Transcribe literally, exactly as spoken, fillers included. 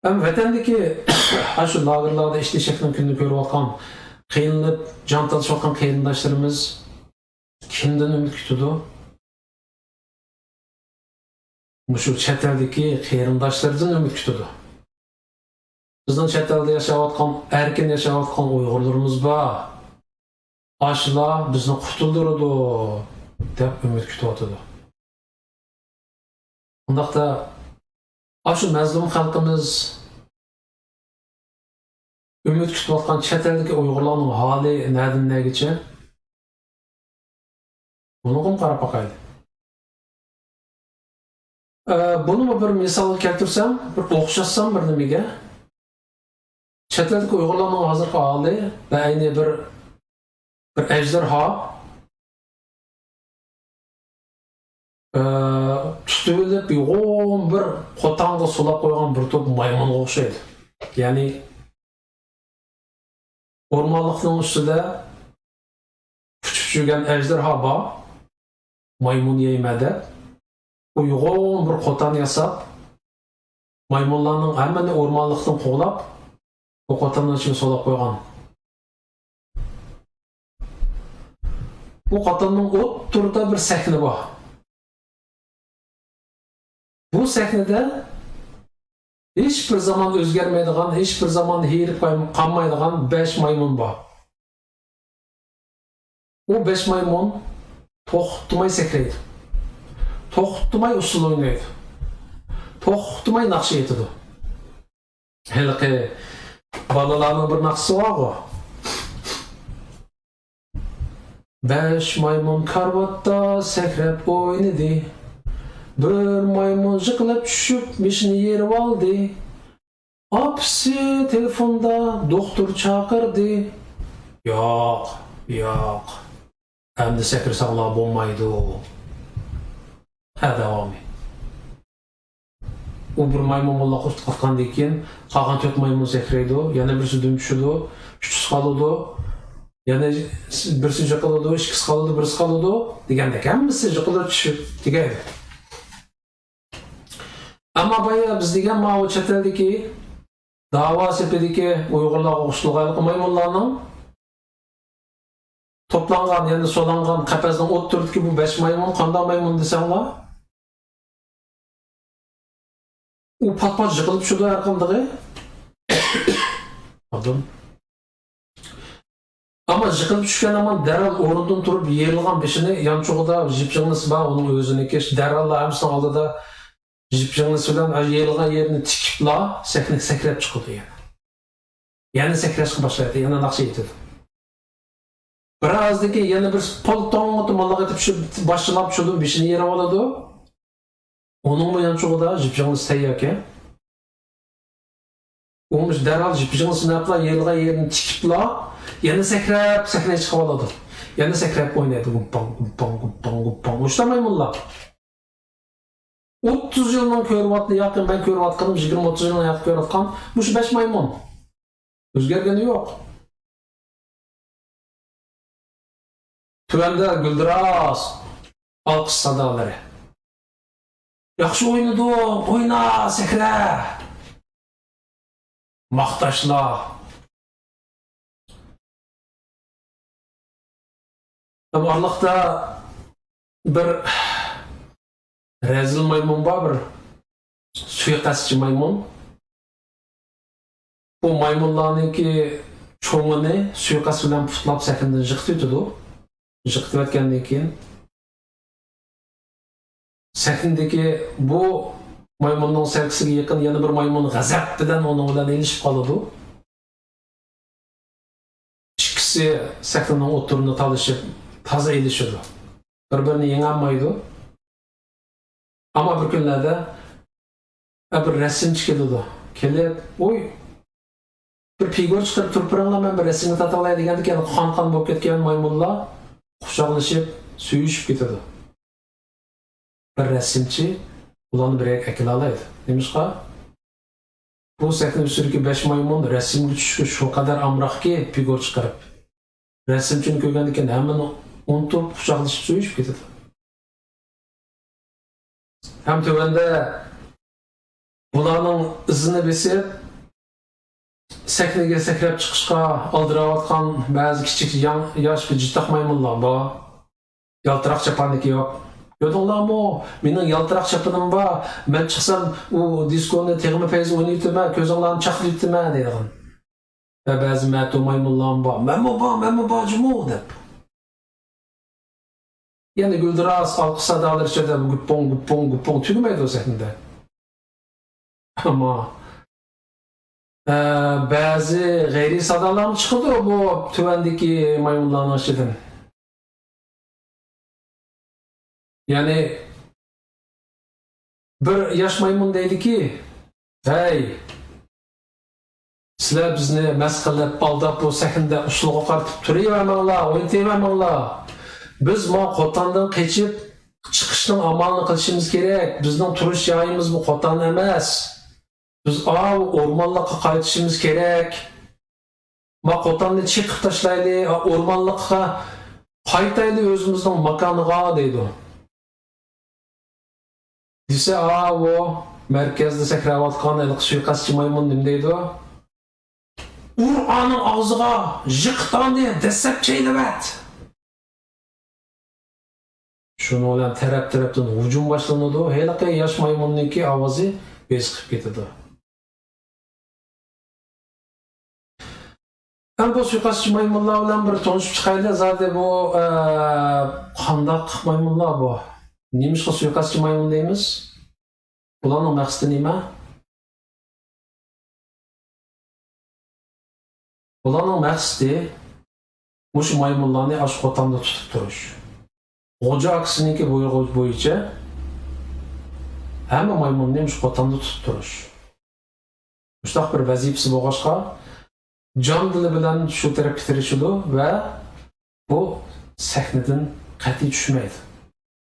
ھەم ۋەتەندىكى ئاشۇ لاگېرلاردا ئىشلىشەكنىڭ كۈنىنى كۆرۈۋاتقان، قىينىلىپ جان تالىشىۋاتقان قېرىنداشلىرىمىز كىمدىن ئۈمىد كۈتىدۇ؟ مۇشۇ چەت ئەلدىكى قېرىنداشلىرىدىن ئۈمىد كۈتىدۇ. بىزنىڭ چەت ئەلدە ياشاۋاتقان، ئەركىن ياشاۋاتقان ئۇيغۇرلىرىمىز بار. ئاشۇلار بىزنى قۇتۇلدۇرىدۇ، دەپ ئۈمىد كۈتۈۋاتىدۇ. ئۇنداقتا، ئاشۇ مەزلۇم خەلقىمىز ئۈمىد كۈتۈۋاتقان چەت ئەلدىكى ئۇيغۇرلارنىڭ ھالى نەدىن نەگىچە؟ بۇنىڭغىمۇ قاراپ باقايلى. ئە، بۇنىمۇ بىر مىسالغا كەلتۈرسەم، بىر ئوخشاتسام بىر نېمىگە. چەت ئەلدىكى ئۇيغۇرلارنىڭ ھازىرقى ھالى ۋە ئەينى بىر، بىر ئەجدىھا، ئە، تۇتۇۋېلىپ يوغان بىر قوتانغا سولاپ قويغان بىر توپ مايمۇنغا ئوخشايدۇ. يەنى ئورمانلىقنىڭ ئۈستىدە ئۇچۇپ يۈرگەن ئەجدىھا بار، مايمۇن يەيمەن دەپ، ئۇ يوغان بىر قوتان ياساپ، مايمۇنلارنىڭ ھەممىنى ئورمانلىقتىن قوغلاپ، ئۇ قوتاننىڭ ئىچىگە سولاپ قويغان. بۇ قوتاننىڭ ئوتتۇرىدا بىر سەھنە بار. بۇ سەھنىدە ھېچ بىر زامان ئۆزگەرمەيدىغان، ھېچ بىر زامان ھېرىپ قالمايدىغان بەش مايمۇن بار. ئۇ بەش مايمۇن توختىماي سەكرەيدۇ. توختىماي ئۇسسۇل ئوينايدۇ. توختىماي ناخشا ئېيتىدۇ. ھېلىقى بالىلارنىڭ بىر ناخشىسى بارغۇ. بەش مايمۇن كارىۋاتتا سەكرەپ ئوينىدى. بىر مايمۇن يىقىلىپ چۈشۈپ بېشىنى يېرىۋالدى. ئاپىسى تېلېفوندا دوختۇر چاقىردى. ياق، ياق. ئەمدى سەكرىسەڭلار بولمايدۇ. ھە، داۋامى. ئۇ بىر مايمۇن موللاققا ئۇتۇق ئاتقاندىن كېيىن، قالغان تۆت مايمۇن سەكرەيدۇ، يەنە بىرسى دۈم چۈشىدۇ، ئۈچىسى قالىدۇ، يەنە بىرسى يىقىلىدۇ، ئىككىسى قالىدۇ، بىرسى قالىدۇ دېگەندەك ھەممىسى يىقىلىپ چۈشۈپ تۈگەيدۇ. ئەمما بايا بىز دېگەن ماۋۇ چەت ئەلدىكى داۋا سېپىدىكى ئۇيغۇرلارغا ئوخشىتىلغانلىقى مايمۇنلارنىڭ توپلانغان، يەنى سولانغان قەپەسنىڭ ئوتتۇرىدىكى بۇ بەش مايمۇن قانداق مايمۇن دېسەڭلار، ئۇ پات-پات يىقىلىپ چۈشىدۇ ھەرقاندىقى. پاردون. ئەمما يىقىلىپ چۈشكەن ھامان دەرھال ئورنىدىن تۇرۇپ، يېرىلغان بېشىنى يانچۇقىدا جىپ-جىڭنىسى بار، ئۇنىڭ ئۆزىنىڭكى، دەرھاللا ھەممىسىنىڭ ئالدىدا جىپ-جىڭنىسى بىلەن يېرىلغان يېرىنى تىكىپلا سەھنىگە سەكرەپ چىقىدۇ يەنە. يەنە سەكرەشكە باشلايدۇ، يەنە ناخشا ئېيتىدۇ. بىر ئازدىن كېيىن يەنە بىر پالتاڭ ئوتۇمانلىق ئېتىپ چۈشۈپ، باشلاپ چۈشىدۇ، بېشىنى يېرىۋالىدۇ. ئۇنىڭمۇ يانچۇقىدا جىپ-جىڭنىسى تەيياركەن. ئۇ دەرھال جىپ-جىڭنىسىنى ئەپلا يېرىلغان يېرىنى تىكىپلا، يەنە سەكرەپ سەھنىگە چىقىۋالىدۇ. يەنە سەكرەپ ئوينايدۇ. گۇمپاڭ، گۇمپاڭ، گۇمپاڭ، گۇمپاڭ. مۇشۇنداق مايمۇنلار. ئوتتۇز يىلنىڭ كۆرۈۋاتقىنى ياكى مەن كۆرۈۋاتقىنىم، يىگىرمە ئوتتۇز يىلنىڭ ياكى كۆرۈۋاتقان مۇشۇ بەش مايمۇن. ئۆزگەرگىنى يوق. تۆۋەندە گۈلدۈراس ئالقىش سادالىرى. ياخشى ئوينىدىڭ، ئوينا، سەكرە! ماختاشلار. ئارىلىقتا بىر رەزىل مايمۇن بار، بىر سۇيىقەستچى مايمۇن. بۇ مايمۇنلارنىڭكى چوڭىنى سۇيىقەست بىلەن پۇتلاپ سەھنىدىن يىقىتىۋېتىدۇ. يىقىتىۋەتكەندىن كېيىن، سەھنىدىكى بۇ مايمۇننىڭ سەركىسىگە يېقىن يەنە بىر مايمۇن غەزەپ بىلەن ئۇنىڭ بىلەن ئېلىشىپ قالىدۇ. ئىككىسى سەھنىنىڭ ئوتتۇرىنى تالىشىپ، تازا ئېلىشىدۇ. بىر-بىرىنى يېڭەلمەيدۇ. ئەمما بىر كۈنلەردە، ئە، بىر رەسىمچى كېلىدۇ. كېلىپ، «ۋوي، بىر فىگۇر چىقىرىپ تۇرۇپ بېرىڭلار، مەن بىر رەسىمگە تارتىۋالاي» دېگەندىكىن، قان-قان بولۇپ كەتكەن مايمۇنلار قۇچاقلىشىپ، سۆيۈشۈپ كېتىدۇ. بىر رەسىمچى ئۇلارنى بىر يەرگە ئەكېلەلەيدۇ. نېمىشقا؟ بۇ سەھنە ئۈستىدىكى بەش مايمۇن رەسىمگە چۈشۈشكە شۇ قەدەر ئامراقكى، فىگۇر چىقىرىپ، رەسىمچىنى كۆرگەندىن كېيىن ھەممىنى ئۇنتۇپ، قۇچاقلىشىپ سۆيۈشۈپ كېتىدۇ. ھەم تۆۋەندە بۇلارنىڭ ئىزىنى بېسىپ، سەھنىگە سەكرەپ چىقىشقا ئالدىراۋاتقان بەزى كىچىك ياڭ-، ياش بىر جىتاق مايمۇنلار بار. يالتىراق چاپاننى كىيىپ، «كۆردۈڭلارمۇ؟ مېنىڭ يالتىراق چاپىنىم بار. مەن چىقسام، ئۇ دىسكونى تېخىمۇ پەيزى ئوينىتىمەن، كۆزۈڭلارنى چاقنىتىمەن» دەيدىغان. ۋە بەزى مەتۇ مايمۇنلارمۇ بار، «مەنمۇ بار، مەنمۇ بار جۇمۇ» دەپ. يەنە گۈلدۈراس ئالقىش سادالىرى ئىچىدە گۇپپۇڭ، گۇپپۇڭ، گۇپپۇڭ تۈگىمەيدۇ سەھنىدە. ئەمما، ئە، بەزى غەيرىي سادالارمۇ چىقىدۇ بۇ تۆۋەندىكى مايمۇنلارنىڭ ئىچىدىن. يەنى بىر ياش مايمۇن دەيدىكى، «ھەي، سىلەر بىزنى مەسخىرىلەپ، ئالداپ، بۇ سەھنىدە ئۇسسۇلغا قارىتىپ تۇرۇۋەرمەڭلار، ئوينىتىۋەرمەڭلار. بىز ما قوتاندىن قېچىپ چىقىشنىڭ ئامالىنى قىلىشىمىز كېرەك. بىزنىڭ تۇرۇش جايىمىز بۇ قوتان ئەمەس. بىز ئاۋۇ ئورمانلىققا قايتىشىمىز كېرەك. ما قوتاننى چېقىپ تاشلايلى، ئا، ئورمانلىققا قايتايلى ئۆزىمىزنىڭ ماكانىغا» دەيدۇ. دېسە، ئاۋۇ مەركەزدە سەكرەۋاتقان ھېلىقى سۇيىقەستچى مايمۇن نېمە دەيدۇ؟ «ئۇر ئانىڭ ئاغزىغا، يىقىت ئانى، دەسسەپ چەيلىۋەت!» شۇنىڭ بىلەن تەرەپ-تەرەپتىن ھۇجۇم باشلىنىدۇ. ھېلىقى ياش مايمۇننىڭكى ئاۋازى بېسىقىپ كېتىدۇ. ئەمدى بۇ سۇيىقەستچى مايمۇنلار بىلەن بىر تونۇشۇپ چىقايلى. زادى بۇ، ئە، قانداق مايمۇنلار بۇ؟ نېمىشقا سۇيىقەستچى مايمۇن دەيمىز؟ بۇلارنىڭ مەقسىتى نېمە؟ بۇلارنىڭ مەقسىتى مۇشۇ مايمۇنلارنى ئاشۇ قوتاندا تۇتۇپ تۇرۇش. غوجا ئاكىسىنىڭكى بۇيرۇغى بويىچە ھەممە مايمۇننى مۇشۇ قوتاندا تۇتۇپ تۇرۇش. مۇشۇنداق بىر ۋەزىپىسى بولغاچقا، جان-دىلى بىلەن شۇ تەرەپكە تىرىشىدۇ ۋە بۇ سەھنىدىن قەتئىي چۈشمەيدۇ.